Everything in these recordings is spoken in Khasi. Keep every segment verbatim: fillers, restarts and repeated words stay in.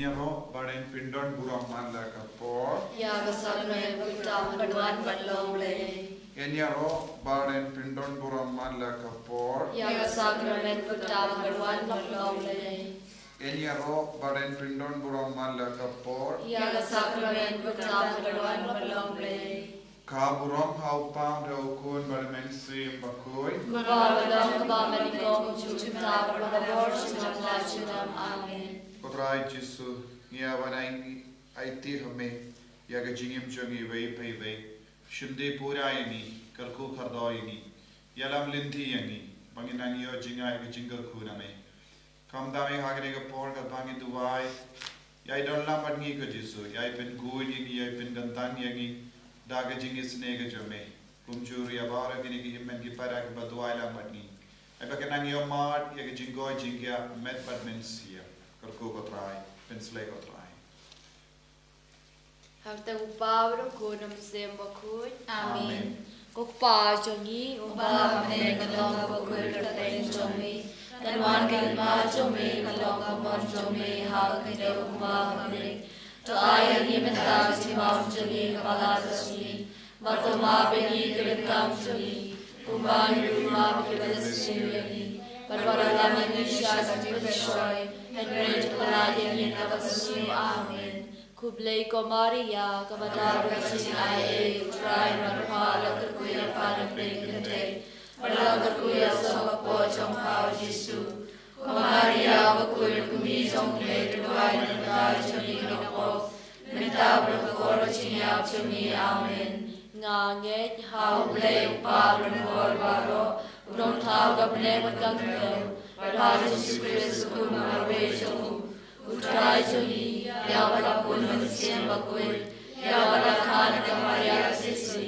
Ïaroh bad yn pyndon burom man la ka por. Ïa ka sakramen pynktah ban wan bad long Blei. Yn ïaroh bad yn pyndon burom man la ka por. Ïa ka sakramen pynktah ban wan bad long Blei. Yn ïaroh bad yn pyndon burom man la ka por. Ïa ka sakramen pynktah ban wan bad long Blei. Ka burom ha u Kpa, u Khun bad u Mynsiem Bakhuid. Kumba ka long, kumba mynnyngkong, junom, mynta bad barabor, junom la junom. Amen. Ko Trai Jisu, ngi ïa wan ai, aiti ha me ïa ka jingim jong ngi iwei pa iwei. Shim dei pura ïa ngi, kyrkhu kyrdoh ïa ngi. Ïalam lynti ïa ngi ba ngin nang ïoh jingïaid ka jingkyrkhu na me. Kumta me ha kane ka por kaba ngi duwai, ïai don lang bad ngi ko Jisu, ïai pynkhuid ïa ngi, ïai pynkyntang ïa ngi da ka jingisynei ka jong me. Kumjuh ruh ïa baroh kine ki hynmen ki para kiba duwai lang bad ngi, ai ba kin nang ïoh mad ïa ka jingkoit jingkhiah met bad mynsiem. Kyrkhu ko Trai, pynshlei ko Trai. Ha ka kyrteng u Kpa bad u Khun bad u Mynsiem Bakhuid. Amen. Amen. Ko Kpa jong ngi uba ha bneng, ka long kaba khuid ka kyrteng jong me. Kan wan ka hima jong me, kan long ka mon jong me ha ka khyndew kumba ha bneng. To ai ha ngi mynta ka jingbam jong ngi kaba la ka sngi. Bad to map ïa ngi ki ryngkang jong ngi, kumba ngi ruh ngi map ïa kiba la sniew ïa ngi. Bad wat la lam ïa ngi sha ka jingpynshoi, hynrei to pynlait ïa ngi na kaba sniew. Amen. Khublei ko Maria, kaba dap da ka jingaiei, u Trai u don bad pha, la kyrkhu ïa pha na pdeng kynthei, bad la kyrkhu ïa u sohkpoh jong pha u Jisu. Ko Maria, bakhuid, ko kmie jong U Blei, to duwai na ka bynta jong ngi ki nongpop, mynta bad ha ka por jong ka jingïap jong ngi. Amen. Nga ngeit ha U Blei U Kpa uba don bor baroh, u nongthaw ka bneng bad ka khyndew, bad ha u Jisu Khrist u Khun marwei jong u, u Trai jong ngi, ïa uba la bun da u Mynsiem Bakhuid, ïa uba la kha na ka Maria ka shisha,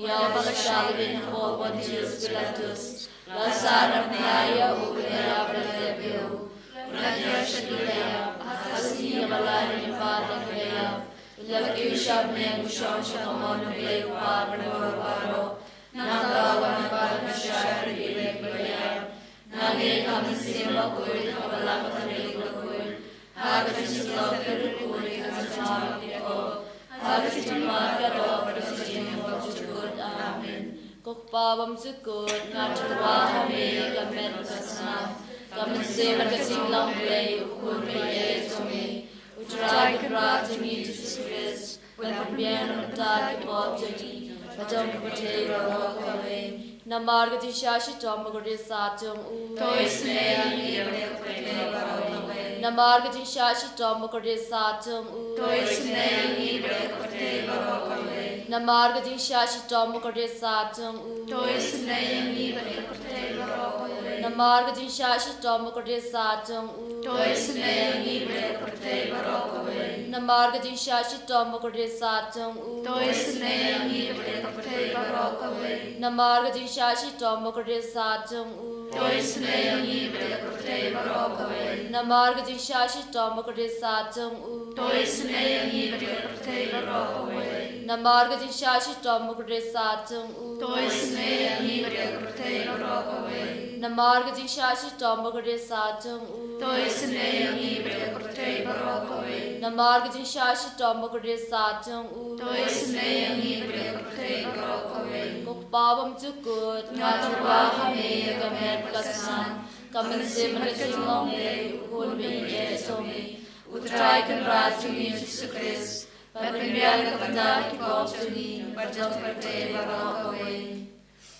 ïa uba la shah lyngngoh hapoh Pontius Pilatus, la sah, la bnai, ïa u la ïap, la leit bad u, u la kiew sha ki baïap, ha ka sngi kaba lai lyngba na ki baïap, u la kiew sha bneng, u shong sha ka mon U Blei U Kpa uba don bor baroh. Nangta u wan ban pynshai ïa ki briew kiba ïap. Nga ngeit ha u Mynsiem Bakhuid, ha ka Balang Katholik bakhuid, ha ka jingsuk ïa ki riewkhuid, ha ka jingmap ki kpoh, ha ka jingmap ka doh, bad ha ka jingim kaba suk suk. Amen. Ko Kpa bymjukut, nga tyrwa ha me ïa ka met ka snam, ka mynsiem bad ka jinglong Blei, u Khun baieit jong me, u Trai Kynrad jong ngi Jisu Khrist, un pynbiang na ka bynta ki pop jong ngi bad jong ka pyrthei baroh kawei. Namar ka jingshah shitom bakordit sat jong u, to isynei ïa ngi bad ïa ka pyrthei baroh kawei. Namar ka jingshah shitom bakordit sat jong u, to isynei ïa ngi bad ïa ka pyrthei baroh kawei. Namar ka jingshah shitom bakordit sat jong u, to isynei ïa ngi bad ïa ka pyrthei baroh kawei. Namar ka jingshah shitom bakordit sat jong u, to isynei ïa ngi bad ïa ka pyrthei baroh kawei. Namar ka jingshah shitom bakordit sat jong u, to isynei ïa ngi bad ïa ka pyrthei baroh kawei. Namar ka jingshah shitom bakordit sat jong u, to isynei ïa ngi bad ïa ka pyrthei baroh kawei. Namar ka jingshah shitom bakordit sat jong u, to isynei ïa ngi bad ïa ka pyrthei baroh kawei. Namar ka jingshah shitom bakordit sat jong u, to isynei ïa ngi bad ïa ka pyrthei baroh kawei. Namar ka jingshah shitom bakordit sat jong u, to isynei ïa ngi bad ïa ka pyrthei baroh kawei. Namar ka jingshah shitom bakordit sat jong u, to isynei ïa ngi bad ïa ka pyrthei baroh kawei. Ko Kpa bymjukut, nga tyrwa ha me ïa ka met ka snam, ka mynsiem bad ka jinglong Blei, u Khun baieit jong me, u Trai Kynrad jong ngi Jisu Khrist, ban pynbiang na ka bynta ki pop jong ngi bad jong ka pyrthei baroh kawei.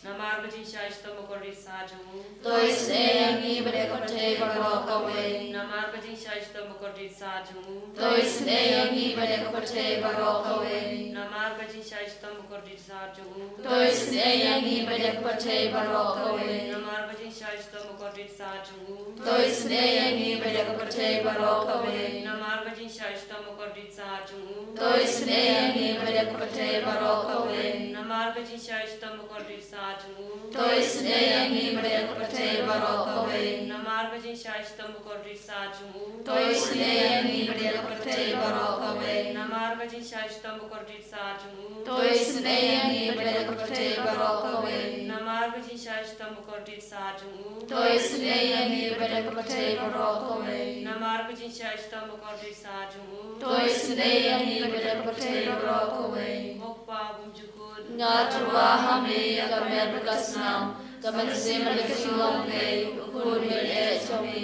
Namar ka jingshah shitom bakordit sat jong u, to isynei ïa ngi bad ïa ka pyrthei baroh kawei. Namar ka jingshah shitom bakordit sat jong u, to isynei ïa ngi bad ïa ka pyrthei baroh kawei. Namar ka jingshah shitom bakordit sat jong u, to isynei ïa ngi bad ïa ka pyrthei baroh kawei. Namar ka jingshah shitom bakordit sat jong u, to isynei ïa ngi bad ïa ka pyrthei baroh kawei. Namar ka jingshah shitom bakordit sat jong u, to isynei ïa ngi bad ïa ka pyrthei baroh kawei. Namar ka jingshah shitom bakordit sat jong u, to isynei ïa ngi bad ïa ka pyrthei baroh kawei. Namar ka jingshah shitom bakordit sat jong u, to isynei ïa ngi bad ïa ka pyrthei baroh kawei. Namar ka jingshah shitom bakordit sat jong u, to isynei ïa ngi bad ïa ka pyrthei baroh kawei. Namar ka jingshah shitom bakordit sat jong u, to isynei ïa ngi bad ïa ka pyrthei baroh kawei. Namar ka jingshah shitom bakordit sar jong u. To isynei ïa ngi bad ïa ka pyrthei baroh kawei. Ko Kpa bymjukut. Nga tyrwa ha me ïa ka met bad ka snam, ka mynsiem bad ka jinglong Blei, U Khun baieit jong me,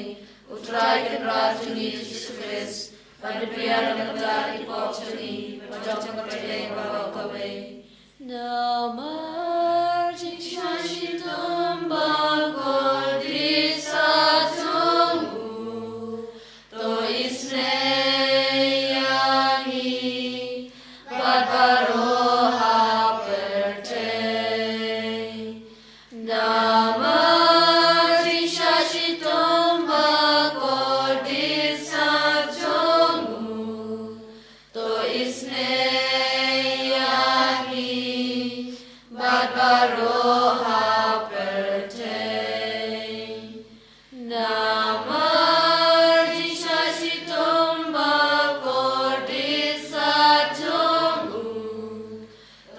U Trai Kynrad jong ngi Jisu Khrist, ban pynbiang na ka bynta ki pop jong ngi bad jong ka pyrthei baroh kawei. Namar jingshah shitom bakordit sar jong u, to isynei ïa ngi bad baroh ha pyrthei. Namar jingshah shitom bakordit sar jong u, to isynei ïa ngi bad baroh ha pyrthei. Namar jingshah shitom bakordit sar jong u,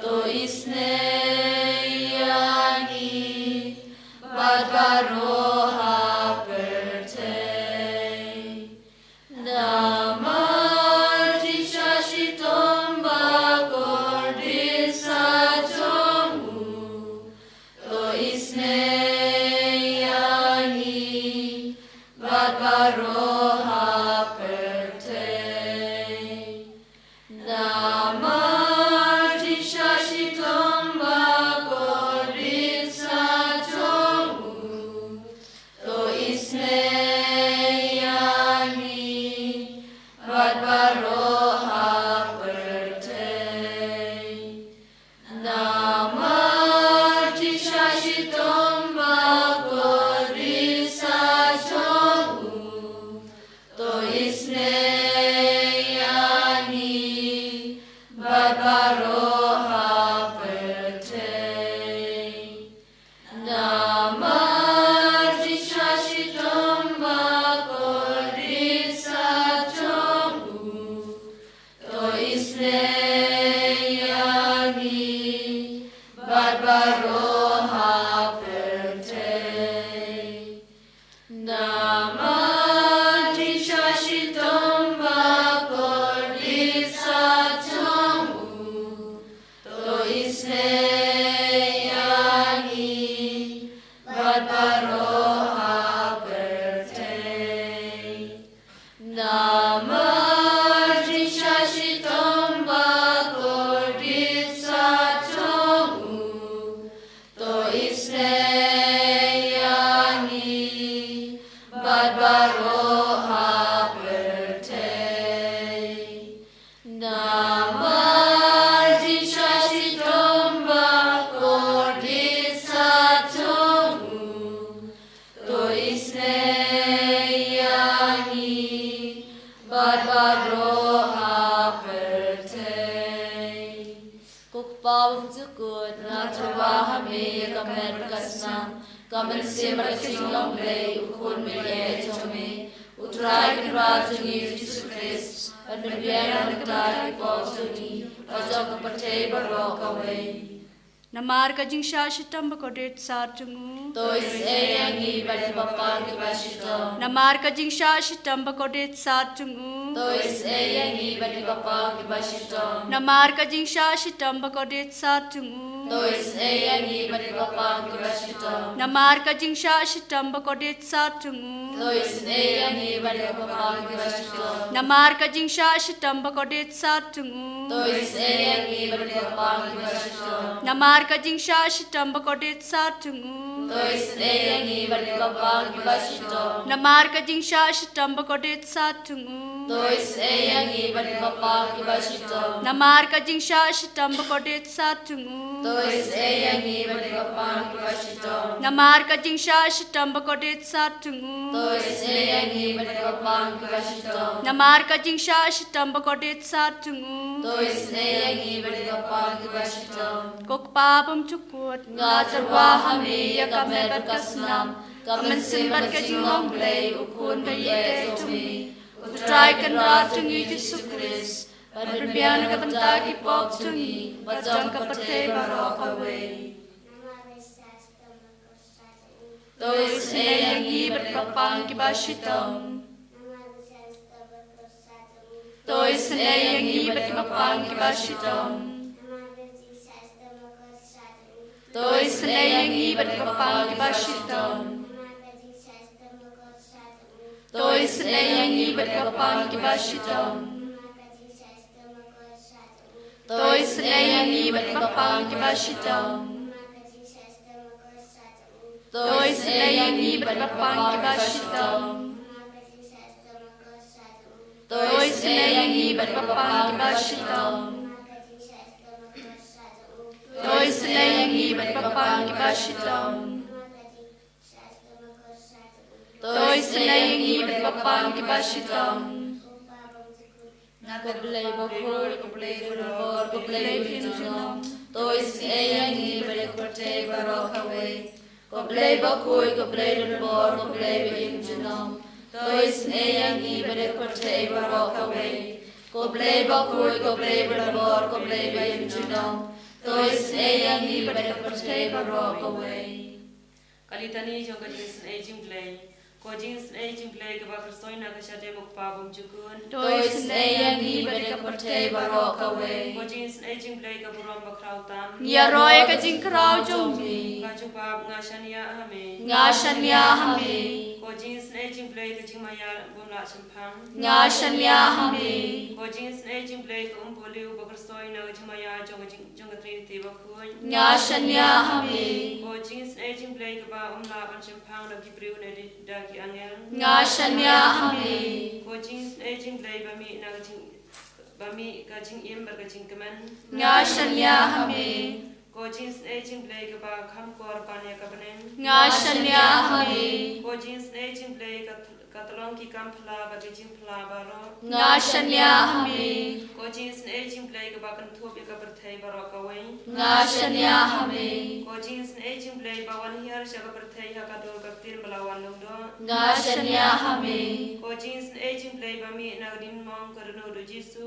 to isynei ïa ngi bad baroh ha pyrthei. Namar jingshah shitom bakordit sar jong u, to isynei ïa ngi bad baroh ha pyrthei. Namar jingshah shitom bakordit sar jong u, to isynei ïa ngi bad baroh ha pyrthei. Namar jingshah shitom bakordit sar jong u, to isynei ïa ngi bad baroh ha pyrthei. Namar jingshah shitom bakordit sar jong u, to isynei ïa ngi bad baroh ha pyrthei. Namar jingshah shitom bakordit sar jong u, to isynei ïa ngi bad baroh ha pyrthei. Namar jingshah shitom bakordit sar jong u, to isynei ïa ngi bad baroh ha pyrthei. Namar jingshah shitom bakordit sar jong u, to isynei ïa ngi bad baroh ha pyrthei. Ko Kpa bymjukut, nga tyrwa ha me ïa ka met bad ka snam, ka mynsiem bad ka jinglong Blei, U Khun baieit jong me, U Trai Kynrad jong ngi Jisu Khrist, ban pynbiang na ka bynta ki pop jong ngi bad jong ka pyrthei baroh kawei. Namar ka jingshah shitom bakordit sar jong u, to isynei ïa ngi bad kiba pang kiba shitom. Namar ka jingshah shitom bakordit sar jong u, to isynei ïa ngi bad kiba pang kiba shitom. Namar ka jingshah shitom bakordit sar jong u, to isynei ïa ngi bad kiba pang kiba shitom. Namar ka jingshah shitom bakordit sar jong u, to isynei ïa ngi bad kiba pang kiba shitom. Namar ka jingshah shitom bakordit sar jong u, to isynei ïa ngi bad kiba pang kiba shitom. Namar ka jingshah shitom bakordit sar jong u, to isynei ïa ngi bad kiba pang kiba shitom. Namar ka jingshah shitom bakordit sar jong u, to isynei ïa ngi bad kiba pang kiba shitom. Namar ka jingshah shitom bakordit sar jong u, to isynei ïa ngi bad kiba pang kiba shitom. Namar ka jingshah shitom bakordit sar jong u, to isynei ïa ngi bad kiba pang kiba shitom. Namar ka jingshah shitom bakordit sar jong u, to isynei ïa ngi bad kiba pang kiba shitom. Ko Kpa bymjukut, nga tyrwa ha me ïa ka met bad ka snam, ka mynsiem bad ka jinglong Blei, U Khun baieit jong me, U Trai Kynrad jong ngi Jisu Khrist, ban pynbiang na ka bynta ki pop jong ngi bad jong ka pyrthei baroh kawei. To isynei ïa ngi bad kiba pang kiba shitom. Isynei ïa ngi bad kiba pang kiba shitom. To isynei ïa ngi bad kiba pang kiba shitom. To isynei ïa ngi bad kiba pang kiba shitom. To isynei ïa ngi bad kiba pang kiba shitom. To isynei ïa ngi bad kiba pang kiba shitom. To isynei ïa ngi bad kiba pang kiba shitom. To isynei ïa ngi bad kiba pang kiba shitom. To isynei ïa ngi bad kiba pang kiba shitom. Nga ka Blei bakhuid, ka Blei ba donbor, ka Blei ba ïeit junom. To isynei ïa ngi bad ïa ka pyrthei baroh kawei. Ka Blei bakhuid, ka Blei donbor, ka Blei ba ïeit junom. To isynei ïa ngi bad ïa ka pyrthei baroh kawei. Ka Blei bakhuid, ka Blei ba donbor, ka Blei ba ïeit junom. To isynei ïa ngi bad ïa ka pyrthei baroh kawei. Ka Litani jong ka Jingisynei Jingblei. Ko Jingisynei Jingblei kaba kyrshoi na ka shadem u Kpa bymjukut. To isynei ïa ngi bad ïa ka pyrthei baroh kawei. Ko Jingisynei Jingblei ka burom bakhraw tam. Ngi ïaroh ïa ka jingkhraw jong me. Ka jubab, nga shaniah ha me. Nga shaniah ha me. Ko Jingisynei Jingblei ka jingmaïa bym lah shemphang. Nga shaniah ha me. Ko Jingisynei Jingblei ka umpohliew ba kyrshoi na ka jingmaïa jong ka jing jong ka Trinity bakhuid. Nga shaniah ha me. Ko Jingisynei Jingblei kaba ym lah ban shemphang da ki briew ne da ki angel. Nga shaniah ha me. Ko Jingisynei Jingblei ba mih na ka jing ba mih ka jingim bad ka jingkmen. Nga shaniah ha me. Ko Jingisynei Jingblei kaba kham kor ban ïa ka bneng. Nga shaniah ha me. Ko Jingisynei Jingblei ka Ka tyllong ki kam phylla bad ki jingphylla baroh. Nga shaniah ha me. Ko Jingisynei Jingblei kaba kynthup ïa ka pyrthei baroh kawei. Nga shaniah ha me. Ko Jingisynei Jingblei ba wan hiar sha ka pyrthei ha ka dur ka ktien ba la wan lyngdoh. Nga shaniah ha me. Ko Jingisynei Jingblei ba mih na ka diengmong ka dohnud u Jisu.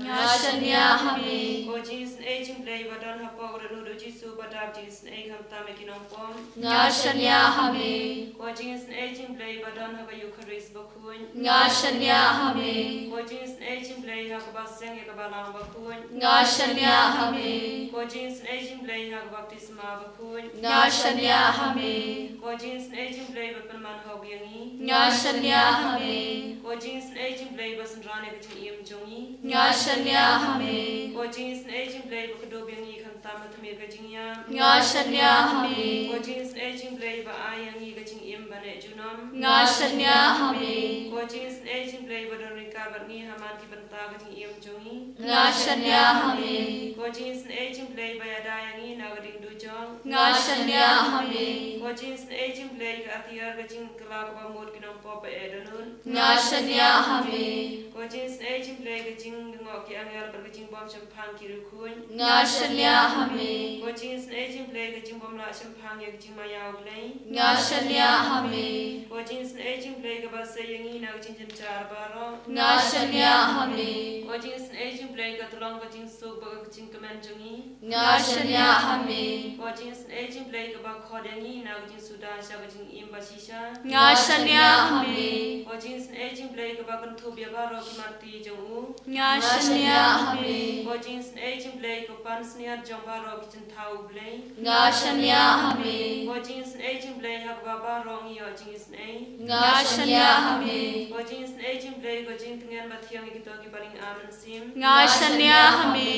Nga shaniah ha me. Ko Jingisynei Jingblei ba don hapoh ka dohnud u Jisu ba dap jingisynei khamtam ïa ki nongpop. Nga shaniah ha me. Ko Jingisynei Jingblei ba don ha ka Eukharist bakhuid. Nga shaniah ha me. Ko Jingisynei Jingblei ha kaba seng ïa ka Balang bakhuid. Nga shaniah ha me. Ko Jingisynei Jingblei ha ka baptisma bakhuid. Nga shaniah ha me. Ko Jingisynei Jingblei ba pynman hok ïa ngi. Nga shaniah ha me. Ko Jingisynei Jingblei ba synran ïa ka jingim jong ngi. Nga shaniah ha me. Ko Jingisynei Jingblei ba kdup ïa ngi khamtam ha khmih ka jingïap. Nga shaniah ha me. Ko Jingisynei Jingblei ba ai ïa ngi ka jingim ba neh junom. Nga shaniah ha me. Ko Jingisynei Jingblei ba don ryngkat bad ngi ha man ki bynta ka jingim jong ngi. Nga shaniah ha me. Ko Jingisynei Jingblei ba ïada ïa ngi na ka diengdujok. Nga shaniah ha me. Ko Jingisynei Jingblei ka atiar ka jingkylla kaba mut ki nongpop ba eh dohnud. Nga shaniah ha me. Ko Jingisynei Jingblei ka jinglyngngoh ki angel bad ka jingbym shemphang ki riewkhuid. Nga shaniah ha me. Ko Jingisynei Jingblei ka jingbym lah shemphang ïa ka jingmaïa u Blei. Nga shaniah ha me. Ko Jingisynei Jingblei kaba sei ïa ngi na ka jingjynjar baroh. Nga shaniah ha me. Ko Jingisynei Jingblei ka tyllong ka jingsuk bad ka jingkmen jong ngi. Nga shaniah ha me. Ko Jingisynei Jingblei kaba khot ïa ngi na ka jingsuda sha ka jingim ba shisha. Nga shaniah ha me. Ko Jingisynei Jingblei kaba kynthup ïa baroh ki marti jong u. Nga shaniah ha me. Ko Jingisynei Jingblei ka pansngiat jong baroh ki jingthaw u Blei. Nga shaniah ha me. Ko Jingisynei Jingblei ha kaba baroh ngi ïoh jingisynei. Nga shaniah ha me. Ko Jingisynei Jingblei ko jingtngen ba thiang ïa kito kiba ring ar mynsiem. Nga shaniah ha me.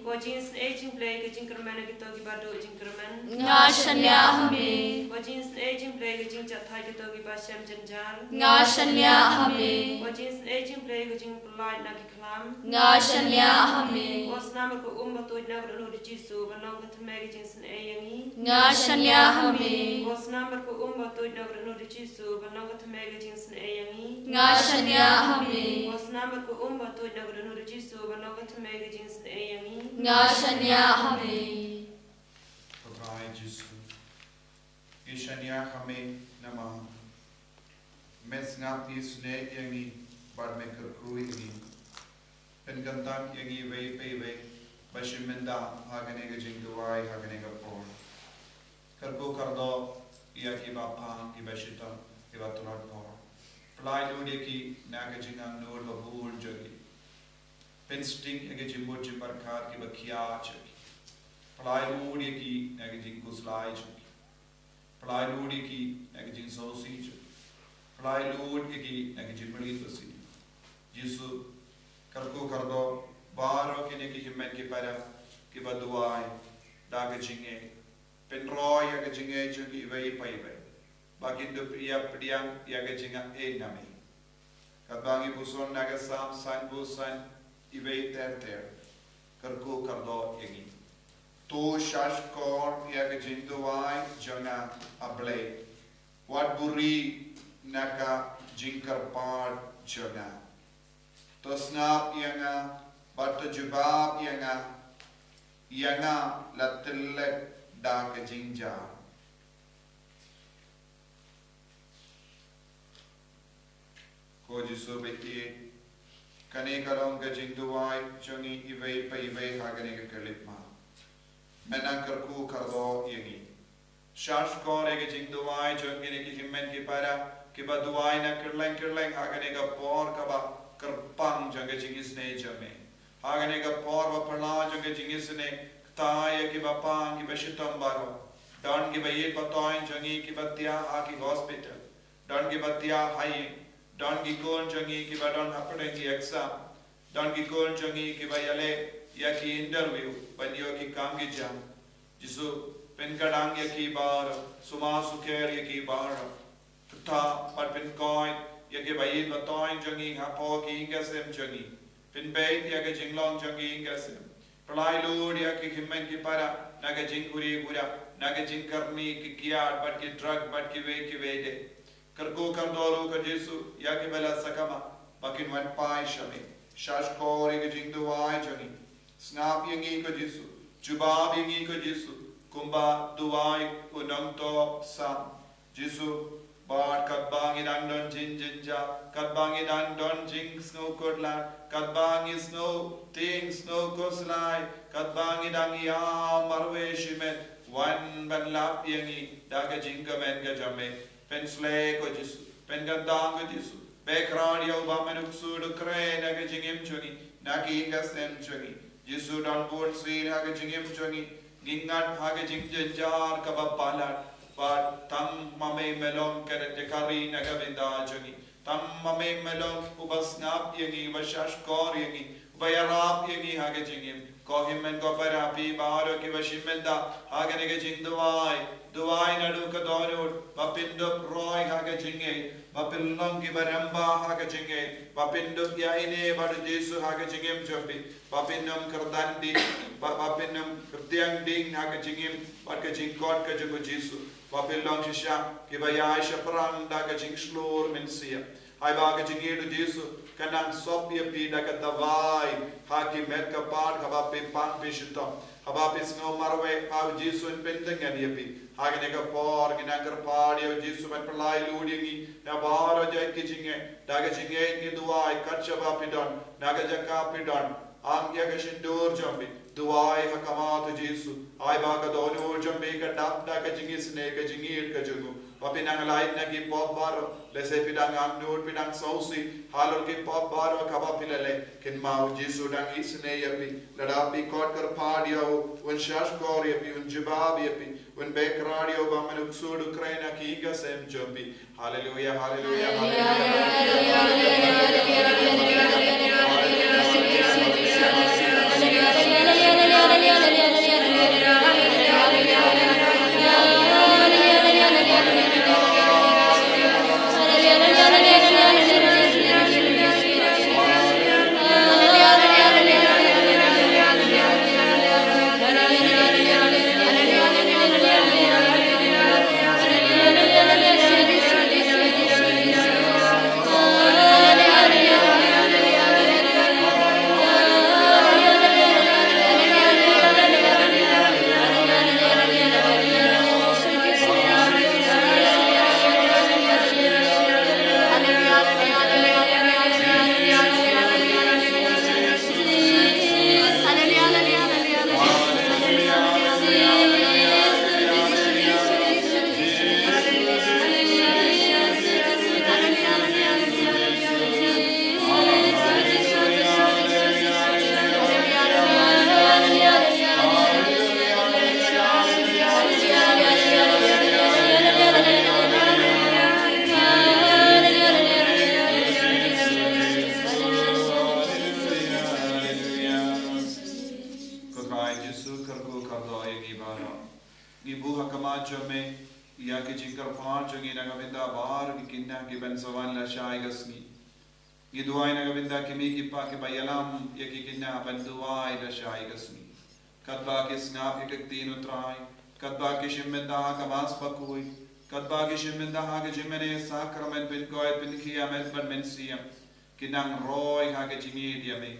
Ko Jingisynei Jingblei ka jingkyrmen ïa kito kiba duh jingkyrmen. Nga shaniah ha me. Ko Jingisynei Jingblei ka jingjahthait kito kiba shem jynjar. Nga shaniah ha me. Ko Jingisynei Jingblei ka jingpyllait na ki khlam. Nga shaniah ha me. Ko snam bad ko um ba tuid na ka dohnud u Jisu ban long ka thymmai ka jingsynei ïa ngi. Nga shaniah ha me. Ko snam bad ko um ba tuid na ka dohnud u Jisu ban long ka thymmai ka jingsynei ïa ngi. Nga shaniah ha me. Ko snam bad ko um ba tuid na ka dohnud u Jisu ban long ka thymmai ka jingsynei ïa ngi. Nga shaniah ha me. Ko Trai Jisu, ngi shaniah ha me namar me sngap ngi, sngewthuh ïa ngi bad me kyrkhu ïa ngi. Pynkyntang ïa ngi iwei pa iwei ba shim bynta ha kane ka jingduwai ha kane ka por. Kyrkhu kyrdoh ïa kiba pang, kiba shitom, kiba tlot por. Pynlait lut ïa ki na ka jingangnud babun jong ki. Pynsting ïa ki jingmut jingpyrkhat kiba khia jong ki. Pynlait lut ïa ki na ki jingkhuslai jong ki. Pynlait lut ïa ki na ki jingsngewsih jong ki. Pynlait lut ïa ki na ki jingmut jingpyrkhat. Jisu, kyrkhu kyrdoh baroh kine ki hynmen ki para kiba duwai da ka jingngeit. Pynroi ïa ka jingngeit jong ki iwei pa iwei, ba kin dup ïa pdiang ïa ka jingaiei na me. Katba ngi puson na ka Salm sanphew san, iwei ter ter, kyrkhu kyrdoh ïa ngi. To shahshkor ïa ka jingduwai jong nga, A Blei. Wat buhrieh na ka jingkyrpad jong nga. To sngap ïa nga, bad to jubab ïa nga, ïa nga la tyllep da ka jingjia. Ko Jisu baieit, kane ka long ka jingduwai jong ngi iwei pa iwei ha kane ka khyllipmat. Men nang kyrkhu kyrdoh ïa ngi. Shahshkor ïa ka jingduwai jong kine ki hynmen ki para kiba duwai na kylleng kylleng ha kane ka por kaba kyrpang jong ka jingisynei jong me. Ha kane ka por ba phylla jong ka jingisynei, kata ïa kiba pang kiba shitom baroh. Don kiba ïeit ba toiñ jong ngi kiba thiah ha ki hospital. Don kiba thiah ha ïing. Don ki khun jong ngi kiba don hapdeng ki exam. Don ki khun jong ngi kiba ïaleh ïa ki interview ban ïoh ki kam ki jam. Jisu, pynkhiah ïa ki baroh, sumar sukher ïa ki baroh. Kata, bad pynkoit ïa kiba ïeit ba toiñ jong ngi hapoh ki ïing ki sem jong ngi. Pynbeit ïa ka jinglong jong ki ïing ki sem. Pynlait lut ïa ki hynmen ki para na ka jingkhuid khuid, na ka jingkyrni, ki kiad bad ki drug bad kiwei kiwei de. Kyrkhu kyrdoh ruh ko Jisu ïa kiba la sakma ba kin wan phai sha me. Shahshkor ïa ka jingduwai jong ngi. Sngap ïa ngi ko Jisu. Jubab ïa ngi ko Jisu. Kumba duwai u nongthoh Salm. Jisu, bad katba ngi dang don jingjynjar, katba ngi dang don jingsngewkhuslai, katba ngi sngew tieng sngew khuslai, katba ngi dang ïa marwei shimet, wan ban lap ïa ngi da ka jingkmen ka jong me. Pynsleh ko Jisu, pynkyntang ko Jisu. Bakhraw ïa u Bamane Ksuid U Kren na ka jingim jong ngi, na ki ïing ki sem jong ngi. Jisu, don bun sien ha ka jingim jong ngi, ngi ngat ha ka jingjynjar kaba palat, bad tang ma me me long ka dei ka ri na ka bynta jong ngi. Tang ma me me long uba sngap ïa ngi, uba shahshkor ïa ngi, uba ïarap ïa ngi ha ka jingim. Ko hynmen ko para phi baroh kiba shim bynta ha kane ka jingduwai. Duwai naduh ka dohnud, ba phin dup roi ha ka jingngeit, ba phin long kiba rangbah ha ka jingngeit, ba phin dup ïaineh bad u Jisu ha ka jingim jong phi, ba phin ym kyrdan dih, ba, ba phin ym kyrtiang dih ha ka jingim bad ka jingkhot ka jong u Jisu, ba phin long shisha kiba ïaishaphrang da ka jingshlur mynsiem. Haba ka jingïeit u Jisu kan nang sop ïa phi da ka dawai ha ki met ka pat, haba phi pang phi shitom, haba phi sngew marwei, ha u Jisu un pyntngen ïa phi. Ha kane ka por ngi nang kyrpad ïa u Jisu ban pynlait lut ïa ngi na baroh jait ki jingeh. Da ka jingngeit ngi duwai kat shaba phi don, na ka jaka phi don. Ang ïa ka shyntur jong phi, duwai ha khmat u Jisu. Ai ba ka dohnud jong phi ka dap da ka jingisynei ka jingïeit ka jong u. Ba phin nang lait na ki pop baroh, lehse phi dang angnud phi dang sngewsih halor ki pop baroh kaba phi la leh. Kynmaw u Jisu dang isynei ïa phi. Lada phi khot kyrpad ïa u, un shahshkor ïa phi, un jubab ïa phi, un bakhraw ïa u Bamane Ksuid U Kren na ki ïing ki sem jong phi. Haleluya, haleluya, haleluya. jong me ïa ki jingkyrpad jong ngi na ka bynta baroh ki khynnah kiban sa wan lashai ka sngi. Ngi duwai na ka bynta ki mei ki pa kiba ïalam ïa ki khynnah ban duwai lashai ka sngi. Katba ki sngap ïa ka ktien u Trai, katba ki shim bynta ha ka Mass bakhuid, katba ki shim bynta ha ka jingmane sakramen pynkoit pynkhiah met bad mynsiem, ki nang roi ha ka jingïeit ïa me.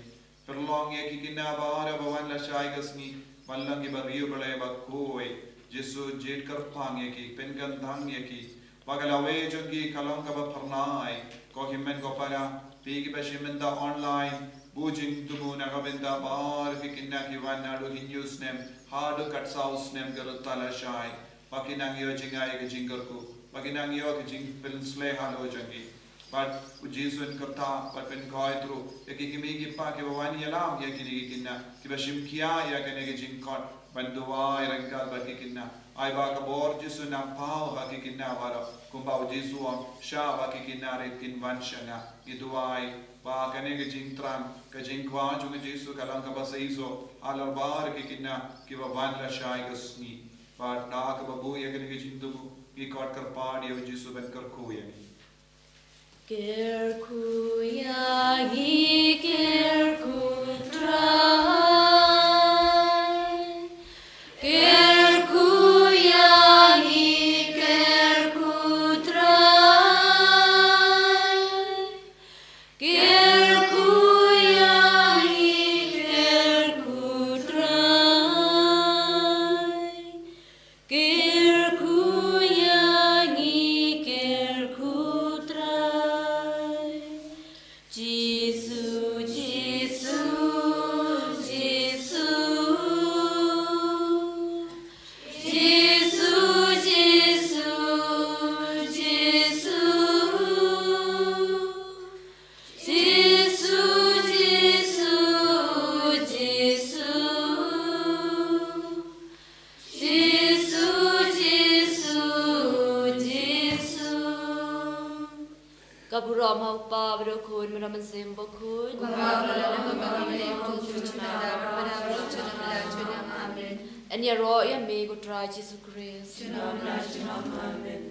Pynlong ïa ki khynnah baroh ba wan lashai ka sngi ban long kiba riewblei bakhuid. Jisu, jied kyrpang ïa ki, pynkyntang ïa ki, ba ka lawei jong ki ka long kaba phyrnai. Ko hynmen ko para, phi kiba shim bynta online, buh jingthmu na ka bynta baroh ki khynnah ki wan naduh hynñiew snem haduh khatsaw snem ka rta lashai, ba ki nang ïoh jngai ïa ka jingkyrkhu, ba ki nang ïoh ka jingpynshlei halor jong ki. Bad u Jisu un kyrta bad pynkoit ruh ïa ki kmie ki kpa kiba wan ïalam ïa kine ki khynnah, kiba shim khia ïa kane ka jingkhot ban duwai ryngkat bad ki khynnah. Ai ba ka bor Jisu nang paw ha ki khynnah baroh, kumba u Jisu u ong, shah ba ki khynnah rit kin wan sha nga. Ngi duwai ba kane ka jingthrang, ka jingkwah jong u Jisu ka long kaba seisoh halor baroh ki khynnah kiba wan lashai ka sngi. Bad da kaba buh ïa kane ka jingthmu, ngi khot kyrpad ïa u Jisu ban kyrkhu ïa ngi. Kyrkhu ïa ngi, kyrkhu Trai. Kyrkhu ïa ngi, kyrkhu Trai. Kyrkhu ïa ngi, kyrkhu Trai. Kyrkhu ïa ngi, kyrkhu Trai. Jisu, Jisu, Jisu. Jisu, Jisu, Jisu. Jisu, Jisu, Jisu. Jisu, Jisu, Jisu. Ka burom ha u Kpa bad u Khun bad u Mynsiem Bakhuid. Kumba ka long ha kaba bun, kumjuh, kumjuh, kumjuh. Amen. Yn ïaroh ïa me ko Trai Jisu Khrist. Junom, Trai, junom. Amen.